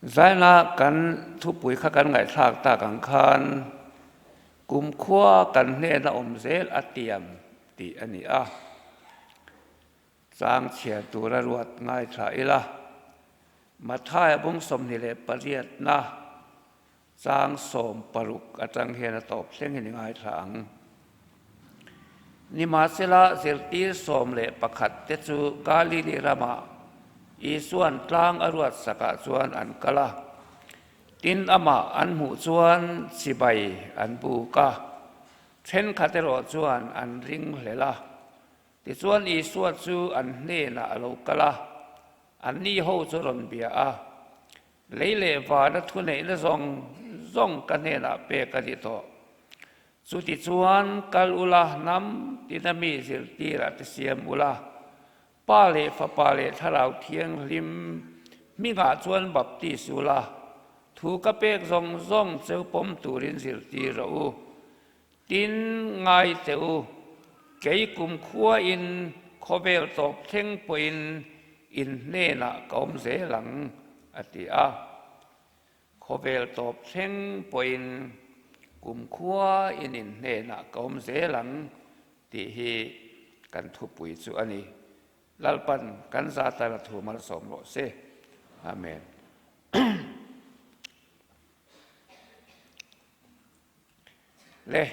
Zaina kan thupui kha kan ngaihthlak tak ang khan kumkhua kan hnena awm zel a tiam tih a ni a. Chang chhiar tura ruat ngaithla ila, Mathaia bung 28na chang 16 atang hian a tawp thleng in i ngaithla ang. Nimahsela zirtir 11 te chu Galili ramah Isua'n tlang a ruat sakah chuan an kal a, tin amah an hmuh chuan chibai an buk a, thenkhat erawh chuan an ring hlel a. Tichuan Isua chu an hnenah a lo kal a, anni ho chu rawn bia a, Lei leh vana thuneihna zawng zawng ka hnenah pek a ni tawh. Chutichuan kal ula hnam tina mi zirtirah te siam ula, Pa leh Fapa leh Thlarau Thianghlim hmingah chuan baptis ula, thu ka pek zawng zawng cheu pawm turin zirtir rawh u. Tin, ngai teh u, kei kumkhuain khawvel tawp thleng pawhin in hnenah ka awm zel ang, a ti a. Khawvel tawp thleng pawhin kumkhuain in hnenah ka awm zel ang tih hi kan thupui chu a ni. Lalpan kan za tana thu malsawm rawh se. Amen. Le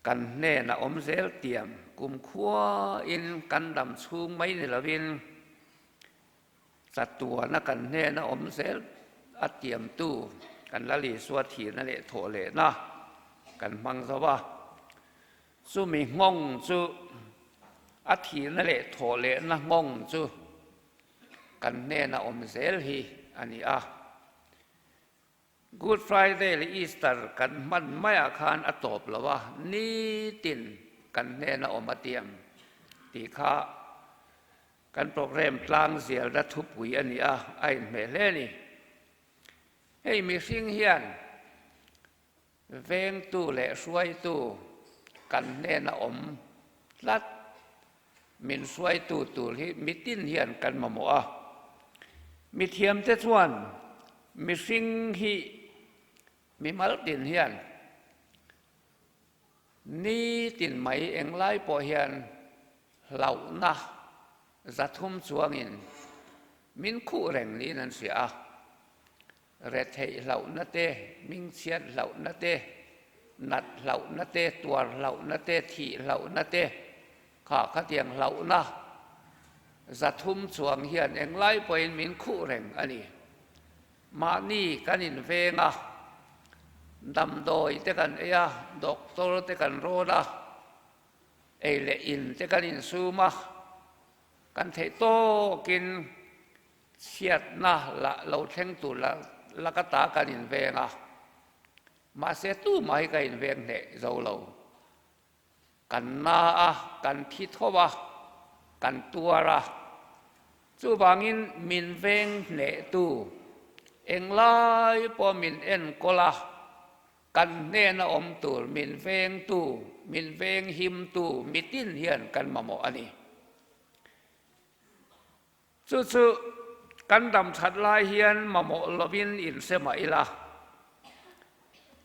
kan hnenah awm zel tiam kumkhuain kan dam chhung mai ni lovin chatuana kan hnena awm zel a tiamtu kan Lal Isua thihna leh thawh lehna kan hmang zo a. Chumi nghawng chu a thihna leh thawh lehna nghawng chu kan hnena awm zel hi a ni a. Good Friday leh Easter kan hman maiah khan a tawp lo a, nitin kan hnena awm a tiang tih kha kan program tlang zialna thupui a ni a, a inhmeh hle a ni. Hei mihring hian vengtu leh hruaitu kan hnena awm tlat min hruaitu tur hi mitin hian kan mamawh a. Mithiamte chuan mihring hi mimal tin hian nitin mai englai pawh hian hlauhna 300 chuangin min khuh reng niin an hria a. Retheih hlauhna te, hmingchhiat hlauhna te, nat hlauhna te, tuar hlauhna te, thih hlauhna te, kha khatiang hlauhna 300 chuang hian englai pawhin min khuh reng a ni. Mahni kan inveng a, damdawi te kan ei a, doctor te kan rawn a, ei leh in te kan insum a, kan theih tawkin Chhiatna la lo thleng tur la laka ta kan inveng a, mahse tumah hi ka inveng hneh zo lo. Kan na a, kan thi tho a, kan tuar a. Chuvangin min veng hnehtu englai pawh min enkawl a, kan hnena awm tur min vengtu, min venghimtu mitin hian kan mamawh a ni. Chu chu kan dam that lai hian mamawh lovin inhre mah ila,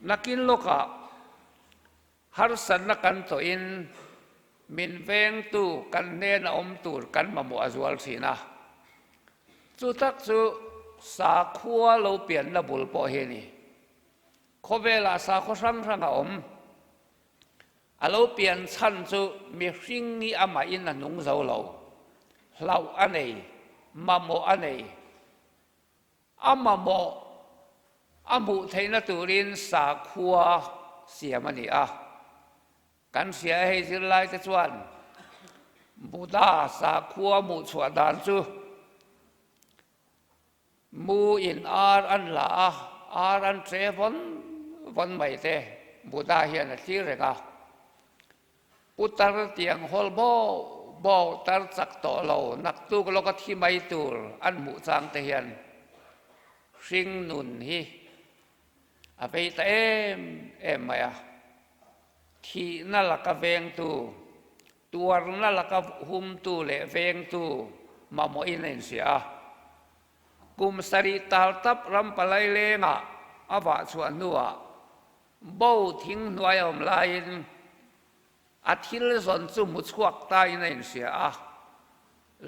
nakin lawkah harsatna kan tawhin min vengtu kan hnena awm tur kan mamawh a zual thin a. Chu tak chu sakhua lo pianna bul pawh hi a ni. Khawvelah sakhaw hrang hrang a awm. A lo pian chhan chu mihring hi amahin a nung zo lo. Hlauh a nei, mamawh a nei. A mamawh a hmuh theihna turin sakhua siam a ni a. Kan hria e hei zirlaite chuan Buddha sakhua hmuhchhuah dan chu Mu in ar an la a, ar an tre vawn vawn mai te Buddha hian a thlir reng a. Putar tiang hawl bawh bawh tar chak tawh lo naktuk lawka thi mai tur an hmuh chang te hian hring nun hi a vei ta em em mai a. Thihna laka vengtu Tuarna laka humtu leh vengtu mamawhin a inhria a. Kum sarih tal tap ram palai lengah a vah chhuah hnuah bo thing hnuai a awm laiin a thil zawn chu hmu chhuak tain a inhria a,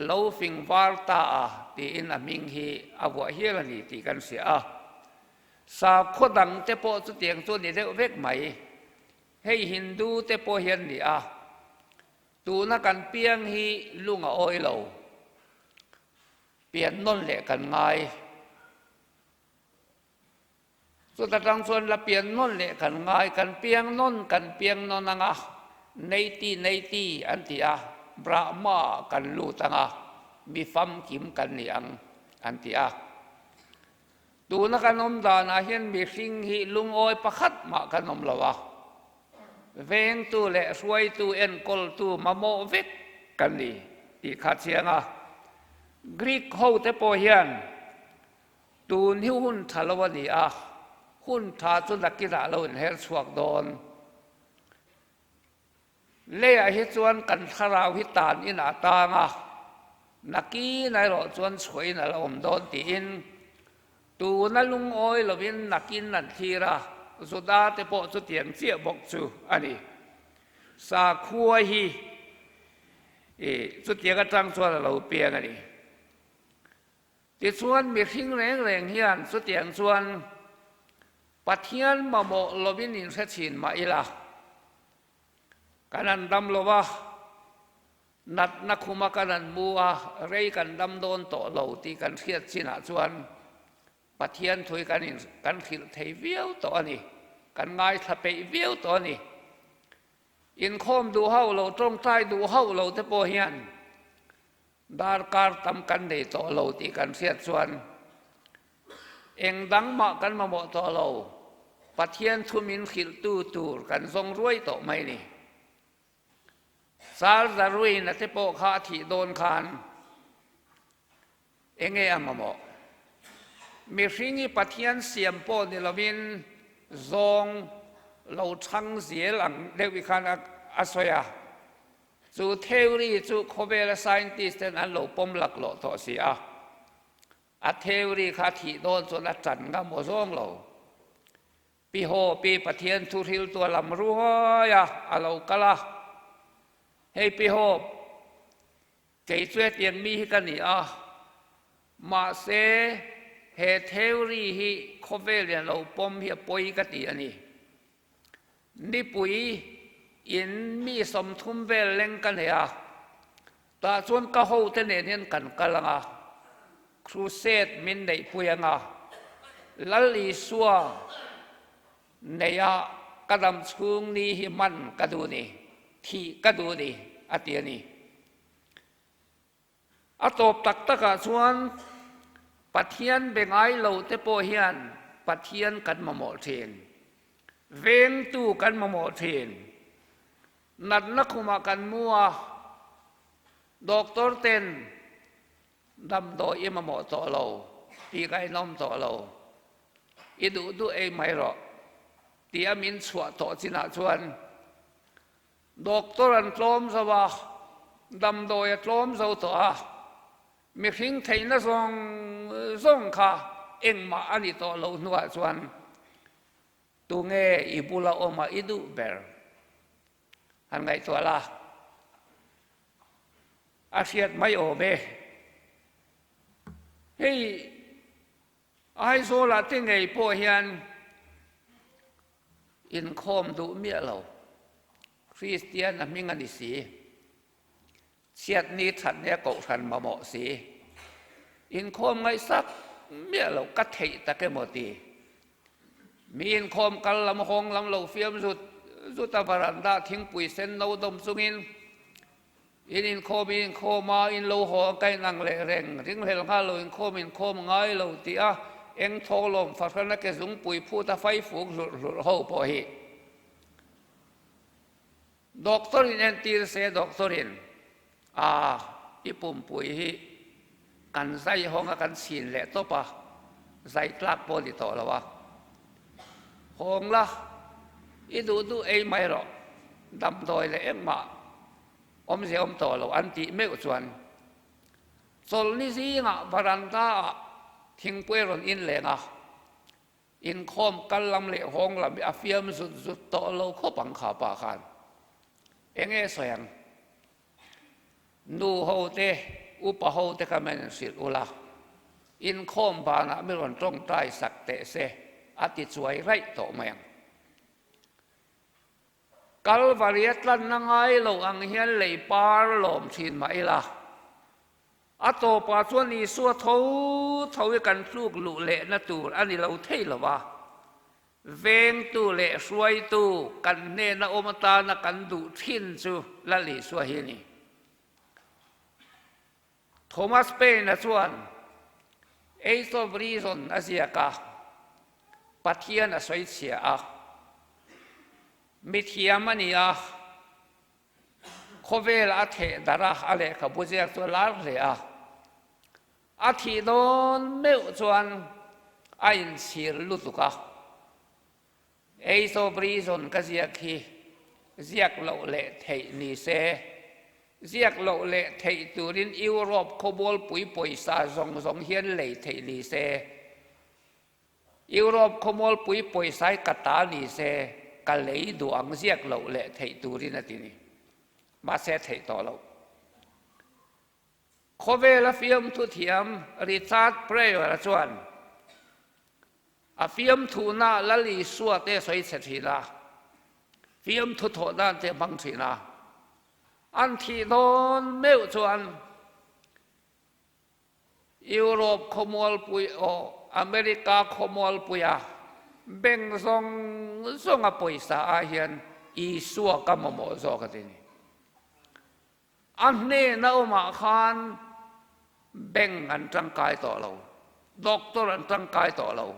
lo fing var ta a tiin a hming hi a vuah hial a ni tih kan hria a. Sakhaw dang te pawh chutiang chu a ni deuh vek mai. Hei Hindu te pawh hian ni a, tuna kan piang hi lung a awi lo. Pian nawn leh kan ngai. Chuta tang chuan la pian nawn leh kan ngai, kan piang nawn, kan piang nawn anga, neiti neiti an ti a, Brahma kan lut anga, mi famkim kan ni ang an ti a. Tuna kan awm danah hian mihring hi lungawi pakhat mah kan awm lo a, vengtu leh hruaitu enkawltu mamawh vek kan ni tih kha chiang a. Greek hote pawh hian tun hi hun tha lo a ni a, hun tha chu nakinah lo inher chhuak dawn. Leiah hi chuan kan thlarau hi tan in a tang a, nakin erawh chuan chhuahin a la awm dawn tiin tuna lungawi lovin nakin an thlir a, Juda te pawh chutiang chiah bawk chu a ni. Sakhua hi chutiang atang chuan a lo piang a ni. Tichuan mihring reng reng hian chutiang chuan Pathian mamawh lovin inhre thin mah ila, kan han dam lo va, natna khuma kan han mu a, rei kan dam dawn tawh lo tih kan hriat chinah chuan Pathian thui kan in kan hrilh thei viau tawh a ni, kan ngaithla peih viau tawh a ni. Inkhawm duh hauh lo, tawngtai duh hauh lo te pawh hian Darkar tam kan nei tawh lo tih kan hriat chuan eng dang mah kan mamawh tawh lo, Pathian thu min hrilhtu tur kan zawng ruai tawh mai ni. Charles Darwin-a te pawh kha a thih dawn khan eng nge a mamawh? Mihring hi Pathian siam pawh ni lovin zawng lo chhang zel ang deuh hi khan a sawi a. Chu theory chu khawvela scientist ten an lo pawm laklawh tawh si a, a theory kha thih dawn chuan a ṭan ngam aw zawng lo. Pi haw pi Pathian thu hriltu a lam ruai a, a lo kal a. Hei pi haw, kei chu hetiang mi hi ka ni a, mahse he theory hi khawvel in a lo pawm hi a pawi ka ti a ni. Nipui in mi 30 vel leng ka nei a, tah chuan ka hote nen hian kan kal ang a, crusade min neihpui ang a, Lal Isua neia ka dam chhung ni hi hman ka duh ni, thih ka duh ni, a ti a ni. A tawp tak takah chuan Pathian be ngai lo te pawh hian Pathian kan mamawh thin. Vengtu kan mamawh thin. Natna khumah kan mu a, doctor ten damdawi i mamawh tawh lo tih ka inawm tawh lo. I duh duh ei mai rawh tia min chhuah tawh chinah chuan Doctor an tlawm zo a, damdawi a tlawm zo tawh a, mihring theihna zawng zawng kha engmah a ni tawh loh hnuah chuan tunge i bula awm a i duh ber? Han ngaihtuah la, a hriat mai awm e. Hei Aizawlah te ngei pawh hian inkhawm duh miah lo, Kristian a hming a ni si, chhiatni thatni a kohhran mamawh si, inkhawm ngaihsak miah lo ka theih tak emaw ti. Mi inkhawm kal lam hawng lam lo fiam zut zut a varanda thingpui sen no dawm chungin In inkhawm i inkhawm a, in lo haw ang ka inang leh reng, ringhlel nghal lo inkhawm inkhawm ngai lo tih a eng thaw lawm fahran a ke zungpui phut a fai fuk hlurh hlurh ho pawh hi doctor in entir se doctor in a i pumpui hi kan zai hawng a kan chhin leh tawp a zai tlak pawh ni tawh lo a hawng la i duh duh ei mai rawh damdawi leh engmah Awmze awm tawh lo an tih meuh chuan chawlhni zingah varanda ah Thingpui a rawn in leng a, inkhawm kal lam leh hawng lam hi a fiam zut zut tawh lo khawp ang kha pa khan. Enge sawi ang? Nu ho te, upa ho te kha men hrilh ula, inkhawm banah mi rawn tawngtai sak teh se a ti chuai raih tawh mai ang. Kalvari a tlanna ngai lo ang hian lei par lawm thin mah ila, a tawpah chuan Isua tho tho hi kan tluk luh lehna tur a ni lo thei lo va, vengtu leh hruaitu kan hnena awm atana kan duh thin chu Lal Isua hi a ni. Thomas Paine-a chuan Age of Reason a ziak a, Pathian a sawi chhia a, mithiam a ni a, khawvel a theh darh a, a lehkhabu ziak chu a lar hle a. A thih dawn meuh chuan a inchhir lutuk a. Age of Reason ka ziak hi ziak loh leh theih ni se, ziak loh leh theih turin Europe khawmualpui pawisa zawng zawng hian lei theih ni se, Europe khawmualpui pawisa hi ka ta ni se, ka lei duh ang ziak loh leh theih turin a ti ni. Mahse theih tawh loh. Khawvela fiamthu thiam Richard Pryor-a chuan a fiamthuhna Lal Isua te sawi chhe thin a, fiamthu thawh dan te hmang thin a. An thih dawn meuh chuan Europe khawmualpui aw America khawmualpuia bank zawng zawnga pawisa ah hian Isua ka mamawh zawk a ti ni. A hnena awmah khan bank an tangkai tawh lo, doctor an tangkai tawh lo,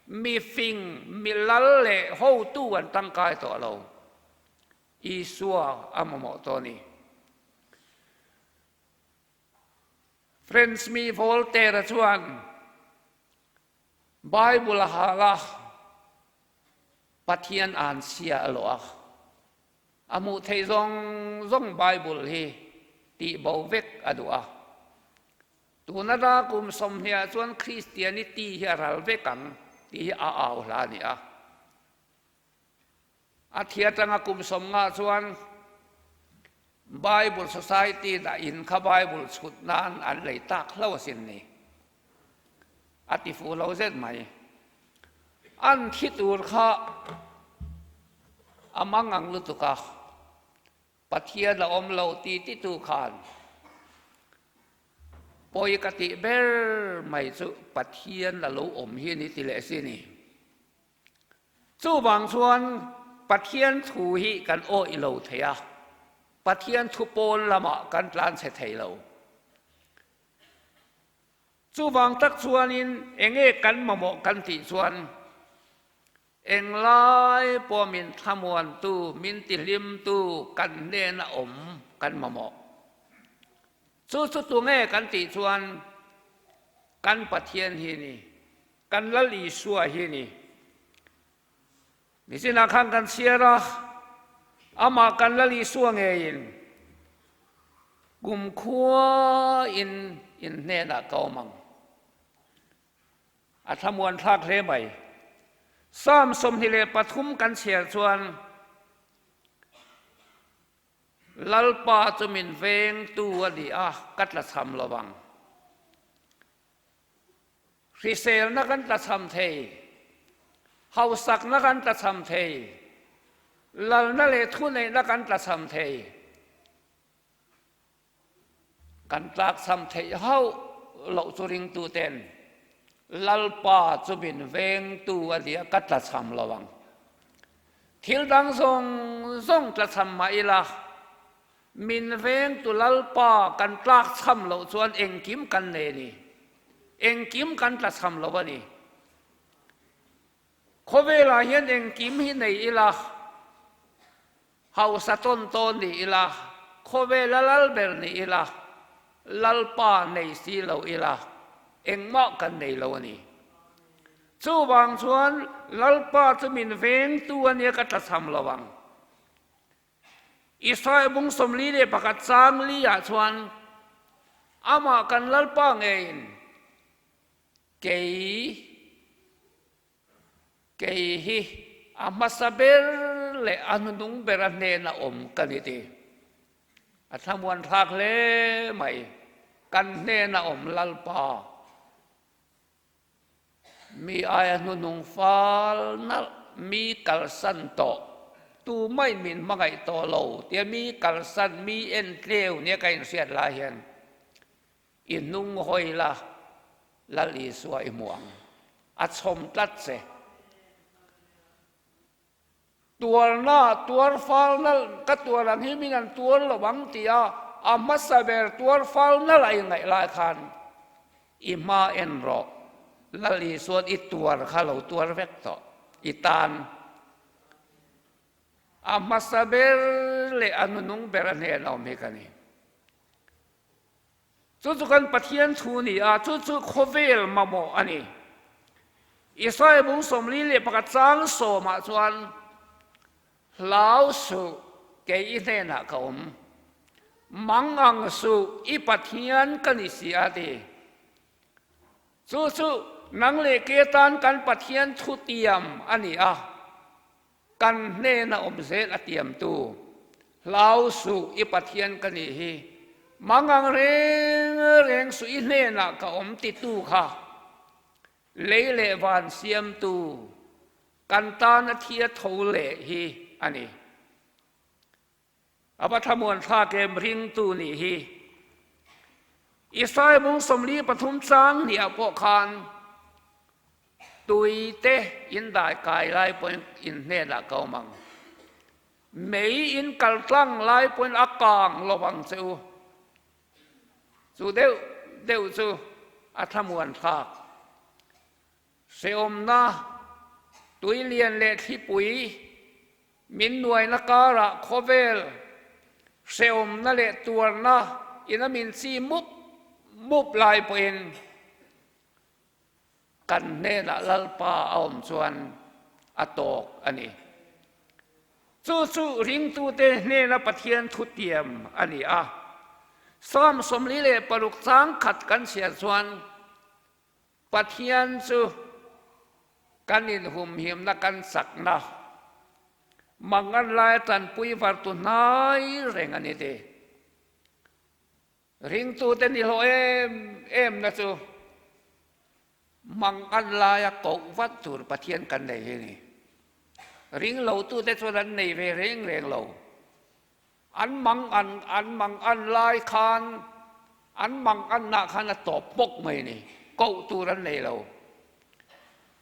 mi fing, mi lal leh hotu an tangkai tawh lo. Isua a mamawh tawh a ni. French mi Voltaire-a chuan Bible a hal a, Pathian anchhia a lawh a. A hmuh theih zawng zawng Bible hi tih bo vek a duh a. Tuna ra kum sawmhniah chuan Christianity hi a ral vek ang tih hi a au hla a ni a. A thi atanga kum sawmngah chuan Bible Society dah in kha Bible chhut nan an lei tak hlo asin ni. A ti fuh lo zet mai. An thi tur kha a mang ang lutuk a, Pathian a awm lo ti titu khan pawi ka tih ber mai chu Pathian a lo awm hi a ni ti leh si a ni. Chuvang chuan Pathian thu hi kan awih lo thei a, Pathian thu pawn lamah kan tlanchhe thei lo. Chuvang tak chuanin enge kan mamawh kan tih chuan englai pawh min thlamuantu, min tihlimtu kan hnena awm kan mamawh. Chu chu tunge kan tih chuan kan Pathian hi ni. Kan Lal Isua hi ni. Nichinah khan kan chhiar a, amah kan Lal Isua ngeiin kumkhua in in hnenah ka awm ang. A thlamuan thlak hle mai. Psalm 23 kan chhiar chuan Lalpa chu min vengtu a ni a, ka tlachham lo vang. Hriselna kan tlachham thei, hausakna kan tlachham thei, lalna leh thuneihna kan tlachham thei. Kan tlakchham theih hauh loh chu ringtuten Lalpa chu min vengtu a nia ka tlachham lo ang. Thil dang zawng zawng tlachham mah ila, Min vengtu Lalpa kan tlakchham loh chuan engkim kan nei a ni. Engkim kan tlachham lo a ni. Khawvelah hian engkim hi nei ila, hausa tawn tawn ni ila, khawvela lal ber ni ila, Lalpa nei si lo ila, engmah kan nei lo a ni. Chuvang chuan Lalpa chu min vengtu a nia ka tlachham lo ang. Israel bung 41 chang li ah chuan amah kan Lalpa ngeiin. Kei, kei hi a hmasa ber leh a hnunung bera hnena awm ka ni ti. A thlamuan thlak hle mai, kan hnena awm Lalpa. Mi aia hnunung fal nalh, mi kalsan tawh, tumah in min hmangaih tawh lo tia mi kalsan, mi en tleu nia ka inhriat lai hian i hnung hawi la, Lal Isua i hmu ang. A chhawm tlat che. Tuarna, tuar fal nalh, ka tuar ang hi min an tuar lo ang tia a hmasa ber tuar fal nalh a ingaih lai khan i hma en rawh, Lal Isuan i tuar kha lo tuar vek tawh, i tan a hmasa ber leh a nunung ber a hnen a awm hi ka ni. Chu chu kan Pathian thu ni a, chu chu khawvel mamawh a ni. Israel bung 41 chang sawmah chuan, Hlau suh, kei i hnenah ka awm. Mang ang suh, i Pathian ka ni si a ti. Chu chu nang leh ke tan kan Pathian thu tiam a ni a. Kan hnena awm zel a tiamtu, Hlau suh i Pathian ka nih hi, mangang reng reng suh i hnenah ka awm titu kha, lei leh van siamtu, kan tana thi a tho leh hi a ni. A va thlamuan thlak em ringtu nih hi. Israel bung 43 chang hniah pawh khan tui te in dai kai lai pawhin in hnenah ka awm ang. Mei in kal tlang lai pawhin a kang lo ang che u. Chu deuh deuh chu a thlamuan thlak. Hrehawmna, tuilian leh thlipui min nuaina karah khawvel hrehawmna leh tuarna in a min chi mup mup lai pawhin kan hnenah Lalpa a awm chuan a tawk a ni. Chu chu ringtute hnena Pathian thutiam a ni a. Psalm 46 chang khat kan chhiar chuan, Pathian chu kan inhumhimna kan chakna mangan laia tanpui vartu hnai reng a ni ti. Ringtute ni hlawh em em na chu mangan laia koh vat tur Pathian kan nei hi ni. Ringlotute chuan an nei ve reng reng lo. An mangan an mangan lai khan an manganna khan a tawp bawk mai ni, koh tur an nei lo.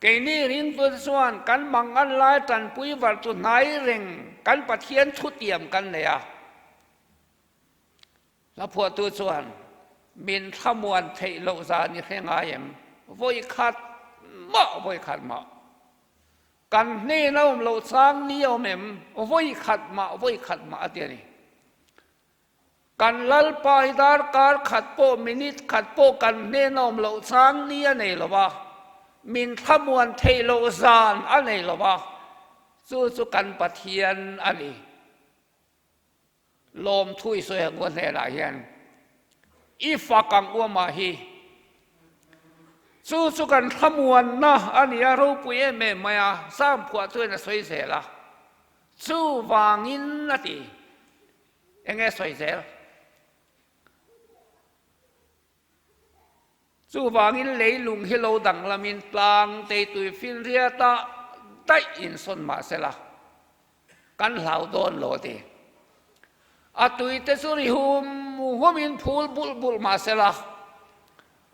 Keini ringtu te chuan kan mangan lai tanpui var chu hnai reng kan Pathian thutiam kan nei a. Hlaphuahtu chuan min thlamuan theih loh zan i hre ngai em? Vawi khat mah vawi khat mah. Kan hnen a awm loh chang ni a awm em? Vawi khat mah, vawi khat mah a ti a ni. Kan Lalpa hi darkar khat pawh, minute khat pawh kan hnen a awm loh chang ni a nei lo va, min thlamuan theih loh zan a nei lo va, chu chu kan Pathian a ni. Lawmthu i sawi ang u hnenah hian i fak ang u amah hi. Chu chu kan thlamuanna a ni a, ropui em em mai a, Sam phuah chuan a sawi zel a. Chuvangin a ti. Enge sawi zel? Chuvangin leilung hi lo danglamin tlang teitui finriata daih insawn mah sela, kan hlau dawn lo a ti. A tuite chu ri hum humin phul bulh bulh mah sela,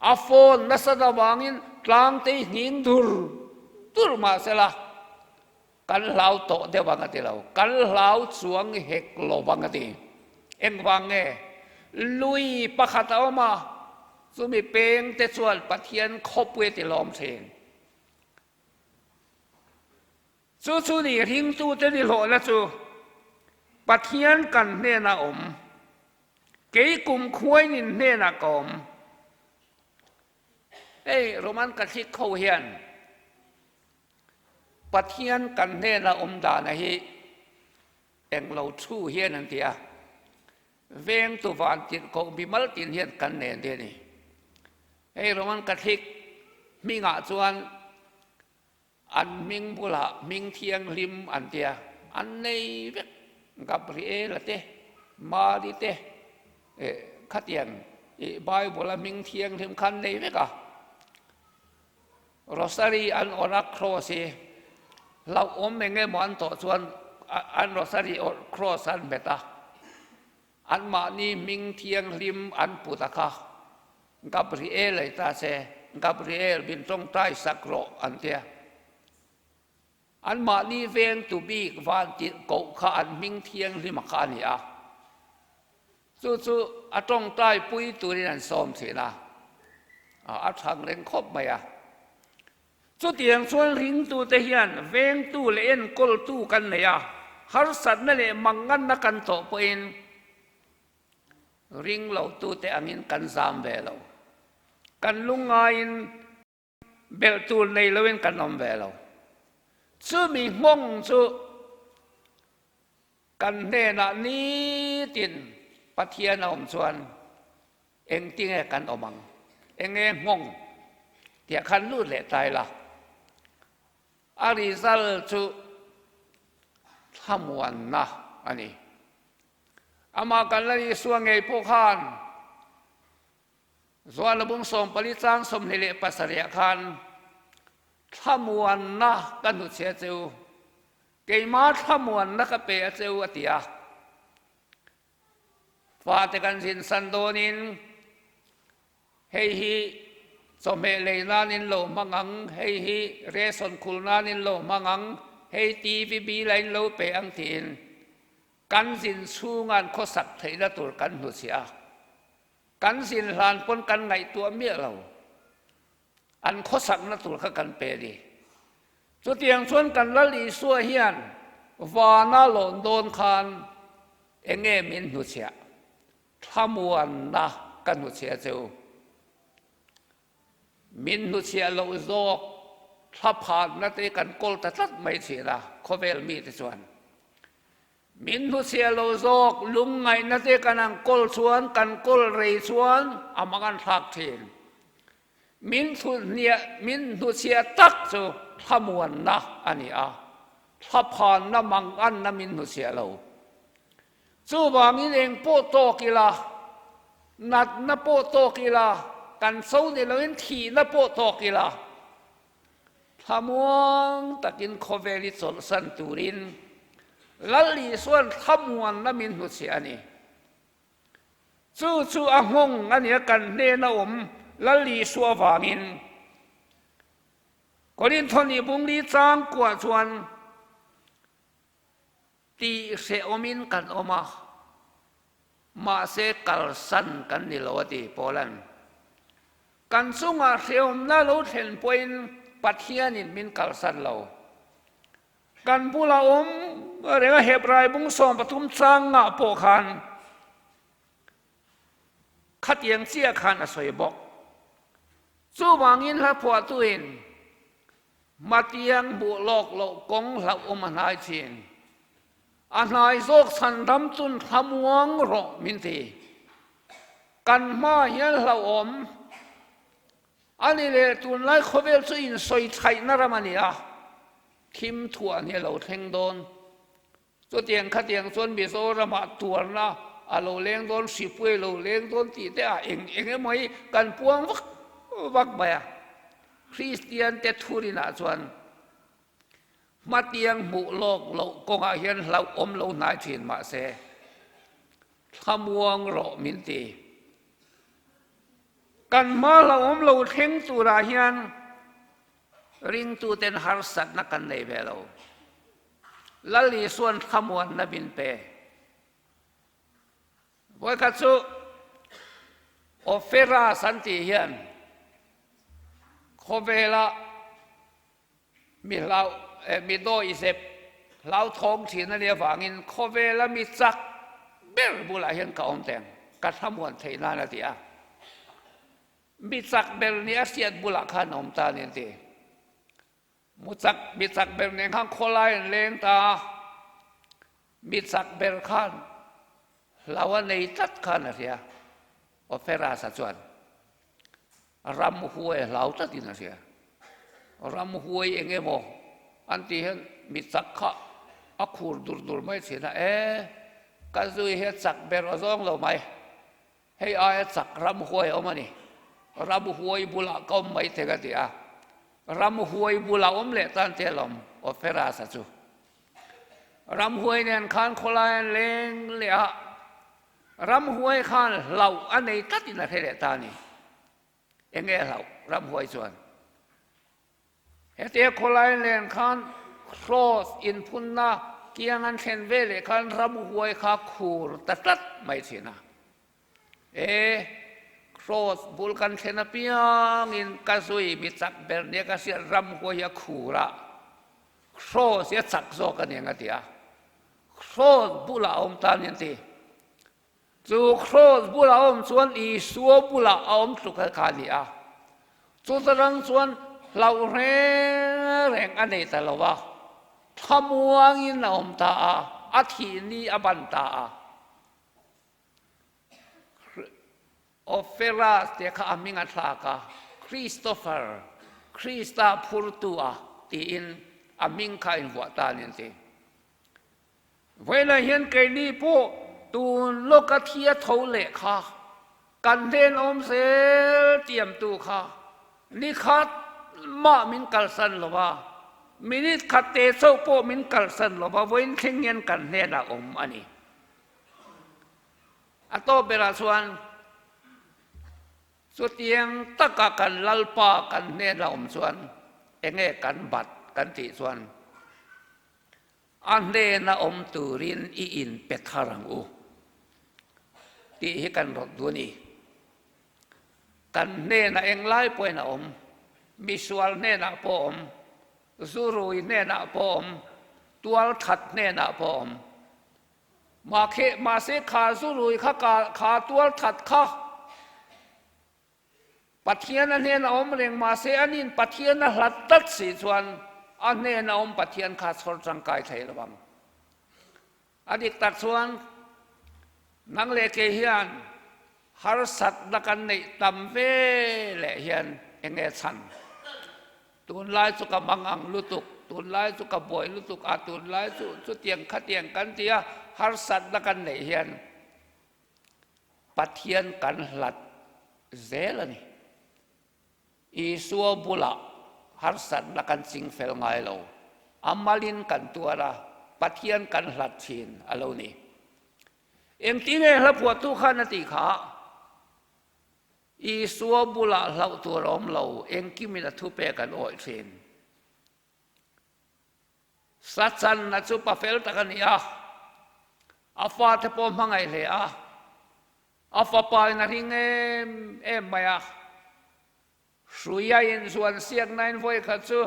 a phone nasat avangin tlang tei nghing dur dur mah sela, kan hlau tawh deuh ang a ti lo, kan hlau chuang hek lo vang a ti. Engvang nge? Lui pakhat a awm a, chumi peng te chuan Pathian khawpui a ti lawm thin. Chu chu ni ringtute ni hlawhna chu Pathian kan hnenah awm, kei kum khuainin hnenah ka awm. Hei Roman Catholic ho hian Pathian kan hnena awm dana hi englo thu hian an ti a, vengtu van tirhkoh mi mal tin hian kan nen te a ni. Hei Roman Catholic hmingah chuan an hming bulah hming thianghlim an tia, an nei vek. Gabriela te, Mari te, khatiang Bible-a hming thianghlim kha an nei vek a. Rosary an awrh a cross hi hlauhawm eng emaw an tawh chuan an rosary awrh cross an hmet a, anmahni hming thianghlim an put a kha Gabriel ei ta se, Gabriel min tawngtai sak rawh an tia. Anmahni vengtu bik van tirhkoh kha an hming thianghlim a kha a ni a. Chu chu a tawngtai pui turin an sawm thin a, a thang reng khawp mai a. Chutiang chuan ringtute hian vengtu leh enkawltu kan nei a, harsatna leh manganna kan tawh pawhin ring lotute angin kan zam ve lo. Kan lungngaiin Belh tur nei loin kan awm ve lo. Chumi nghawng chu kan hnenah nitin Pathian a awm chuan engtinge kan awm ang? Enge nghawng tiah khan lut leh ta ila. A result chu thlamuanna a ni. Amah kan la Isua ngei pawh khan Zuala bung 14 chang 27 ah khan thlamuanna ka hnuchhe a cheu, keimah thlamuanna ka pe a cheu a ti a. Fate kan zinsan dawnin hei hi chawhmeh lei nanin lo hmang ang, hei hi ration khul nanin lo hmang ang, hei TV bill a in lo pe ang tiin kan zin chhunga'n khawsak theihna tur kan hnuchhiah a. Kan zin hlan pawn kan ngaihtuah miah lo. An khawsakna tur kha kan pe ni. Chutiang chuan kan Lal Isua hian vana lawn dawn khan enge min hnuchhiah? Thlamuanna ka hnuchhiah che u. Min hnuchhiah loh zawk thlaphanna te kan kawl ta tlat mai thin a, khawvel mite chuan. Min hnuchhiah lo zawk lungngaihna te kan ang kawl chuan kan kawl rei chuan a mang an thlak thin. Min thunhniah min hnuchhiah tak chu thlamuanna a ni a, thlaphanna manganna min hnuchhiah lo. Chuvangin eng pawh tawk ila, natna pawh tawk ila, kan cho ni loin thihna pawh tawk ila, Thlamuang takin khawvel i chawlhsan turin Lal Isua'n thlamuanna min hnuchhiah a ni. Chu chu a nghawng a nia kan hnena awm Lal Isua vangin. Korintho nih bungli chang kuah chuan Tih hrehawmin kan awm a, mahse kalsan kan ni lo a ti Paula'n. Kan chungah hrehawmna lo thlen pawhin Pathianin min kalsan lo. Kan bula awm reng a Hebrai bung 13 chang ngah pawh khan khatiang chiah khan a sawi bawk. Chuvangin hla phuahtuin Hmatiang hmuh lawk loh kawng hlauhawm a hnai thin. A hnai zawk chhan ram chun thlamuang rawh min ti. Kan hma hian hlauhawm a ni leh tunlai khawvel chu insawi thaihna ram a ni a, thim thuah hi a lo thleng dawn. Chutiang khatiang chuan Mizoramah tuarna a lo leng dawn, hripui a lo leng dawn tih te ah eng eng emaw hi kan puang vak vak mai a. Kristian te thurinah chuan hmatiang hmuh lawk loh kawngah hian hlauhawm lo hnai thin mahse thlamuang rawh min ti. Kan hma hlauhawm lo thleng turah hian ringtuten harsatna kan nei ve lo. Lal Isua'n thlamuanna min pe. Vawikhat chu Opheras an tih hian khawvela mi hlau mi dawi zep hlauthawng thin a nih avangin khawvela mi chak ber bulah hian ka awm teng, ka thlamuan theih nan a ti a. Mi chak ber nih a hriat bulah khan a awm ta a ni an ti. Mu chak, mi chak ber nen khan khawlai an leng ta a, mi chak ber khan hlau a nei tlat khan a hria. Opherasa chuan ramhuai hlau tlatin a hria. Ramhuai eng emaw an tih hian mi chak kha a khur dur dur mai thin a, e ka zui hi a chak ber aw zawng lo mai, hei aia chak ramhuai a awm a ni, ramhuai bulah ka awm mai thei ka ti a, ramhuai bulah awm leh tan te alawm Oferas-a chu. Ramhuai nen khan khawlai an leng leh a, ramhuai khan hlauh a nei tlatin a hre leh ta a ni. Enge hlauh ramhuai chuan hetia khawlai len khan Cross inphunna kiang an thlen ve leh khan ramhuai kha khur ta tlat mai thin a. E Cross bul kan thlen apiangin ka zui mi chak ber nia ka hriat ramhuai hi a khur a, Cross hi a chak zawk a ni ang a ti a. Cross bulah a awm ta a ni an ti. Chu Kraws bulah a awm chuan Isua bulah a awm tluk kha a ni a. Chuta rang chuan hlauh reng reng a nei ta lo a, thlamuangin a awm ta a, a thih ni a ban ta a. Opheras te kha a hming a thlak a, Christopher, Krista phurtu a tiin a hming kha a invuah ta a ni an ti. Vawilah hian keini pawh tun lawka thi a tho leh kha kan hnen awm zel tiamtu kha ni khat mah min kalsan lo va, minute khat te chauh pawh min kalsan lo va, vawiin thleng hian kan hnenah awm a ni. A tawp berah chuan chutiang taka kan Lalpa kan hnenah awm chuan enge kan bat kan tih chuan, A hnena awm turin i inpe thar ang u tih hi kan rawt duh a ni. Kan hnenah englai pawhin a awm, misual hnenah pawh a awm, zurui hnenah pawh a awm, tualthat hnenah pawh a awm. Mahse kha zurui kha kha tualthat kha Pathian a hnena awm reng mahse anin Pathian a hlat tlat si chuan a hnena awm Pathian kha chhawr tangkai thei lo ang. A dik tak chuan nang leh kei hian harsatna kan neih tam ve leh hian enge chhan? Tunlai chu ka mang ang lutuk, tunlai chu ka buai lutuk a, tunlai chu chutiang khatiang kan ti a, harsatna kan neih hian Pathian kan hlat zel a ni. Isua bulah harsatna kan ching fel ngai lo. A malin kan tuar a, Pathian kan hlat thin a lo ni. Engtin nge hla phuahtu khan a tih kha? Isua bulah hlauh tur a awm lo, engkimin a thupek an awih thin. Sachanna chu pa fel tak a ni a, a fate pawh hmangaih hle a, a fapa in a ring em em mai a. Hruia inzuan siakna in vawi khat chu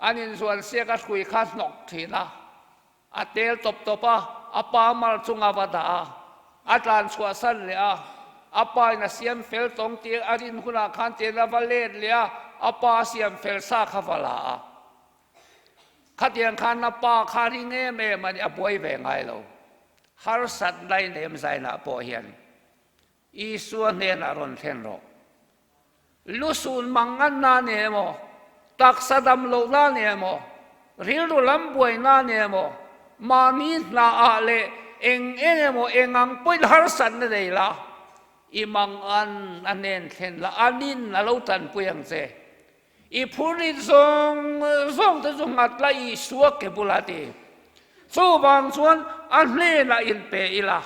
an inzuan siak a hrui kha hnawk thin a, a tel tawp tawp a, a pa mar chunga va dah a, a tlan chhuah san leh a, a pa in a siam fel tawng tih a rin hunah khan tian a va let leh a, a pa siam fel sa kha va la a. Khatiang khan a pa kha ring em em a ni, a buai ve ngai lo. Harsat lainem zainah pawh hian Isua hnenah rawn thlen rawh. Lusun mang ngan na ni emaw, taksa dam loh na ni emaw, rilru lam buai na ni emaw, mahni hna ah leh eng eng emaw eng ang pawhin harsatna nei la, i mangan a hnen thlen la, anin a lo tanpui ang che. I phurrit zawng zawng te chu nghat la Isua ke bula ti. Chuvang chuan a hnenah inpe ila.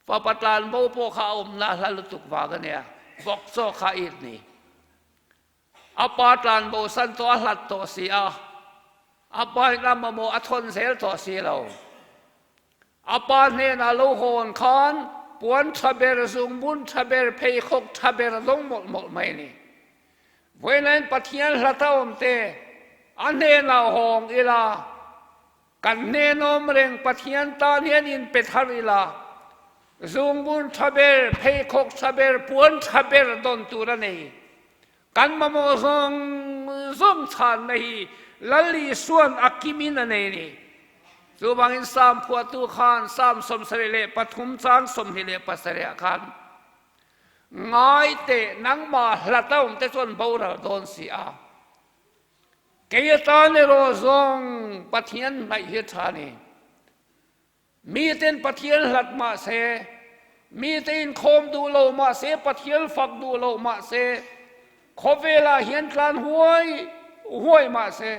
Fapa tlanbo pawh kha a awmna hla lutuk vang a nia, vawk chaw kha it ni. A pa tlanbo san tawh a hlat tawh si a, a pa in a mamawh a thawn zel tawh si lo. A pa hnenah lo hawn khan puan tha ber, zungbun tha ber, pheikhawk tha ber a dawng mawlh mawlh mai a ni. Vawilain Pathian hlata awm te a hnenah hawng ila, kan hnenawm reng Pathian tan hian inpe thar ila, zungbun tha ber, pheikhawk tha ber, puan tha ber dawn tur a nei. Kan mamawh zawng zawng chhanna hi Lal Isua'n a kimin a nei a ni. Chuvangin Psalm phuahtu khan Psalm 73 chang 27 ah khan, Ngai teh, nangmah hlat a awmte chuan boral dawn si a. Kei atan erawh zawng Pathian hnaih hi a tha a ni. Miten Pathian hlat mah se, mite inkhawm duh lo mah se, Pathian fak duh lo mah se, khawvelah hian tlan huai huai mah se,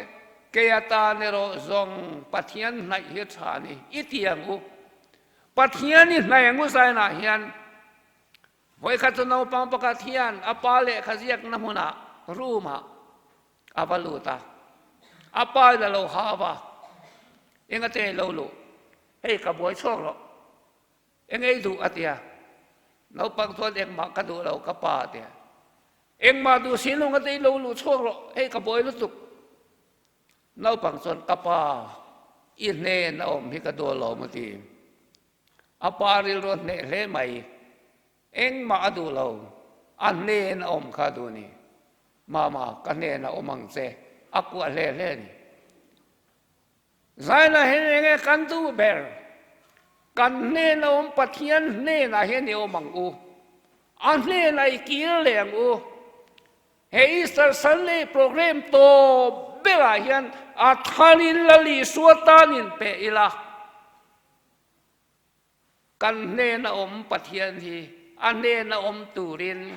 kei atan erawh zawng Pathian hnaih hi a tha a ni. I ti ang u. Pathian i hnaih ang u zainah hian vawikhat chu naupang pakhat hian a pa lehkha ziakna hmunah room-ah A va lut a, a pa in a lo hau a, Eng a che lo luh, hei ka buai chhuak rawh, eng ei duh a ti a, naupang chuan engmah ka duh lo ka pa a ti a, engmah duh si nung a ti lo luh chhuak rawh, hei ka buai lutuk. Naupang chuan ka pa i hnen a awm hi ka duh alawm a ti. A pa rilru a hneh hle mai. Engmah a duh lo, a hnen a awm kha a duh ni. Mama, ka hnen a awm ang che, a kuah hle hle a ni. Zaina hian eng nge kan duh ber? Kan hnen a awm Pathian hnenah hian i awm ang u. A hnenah i kir leh ang u. He Easter Sunday program tawp berah hian a tharin Lal Isua tan inpeh ila. Kan hnena awm Pathian hi a hnena awm turin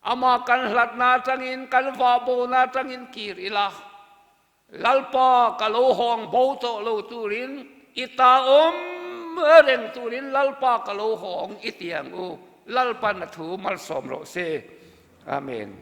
Amah kan hlatna atangin kan vahbona atangin kir ila, Lalpa ka lo hawng bo tawh lo turin i ta awm reng turin Lalpa ka lo hawng i ti ang u. Lalpan a thu malsawm rawh se. Amen.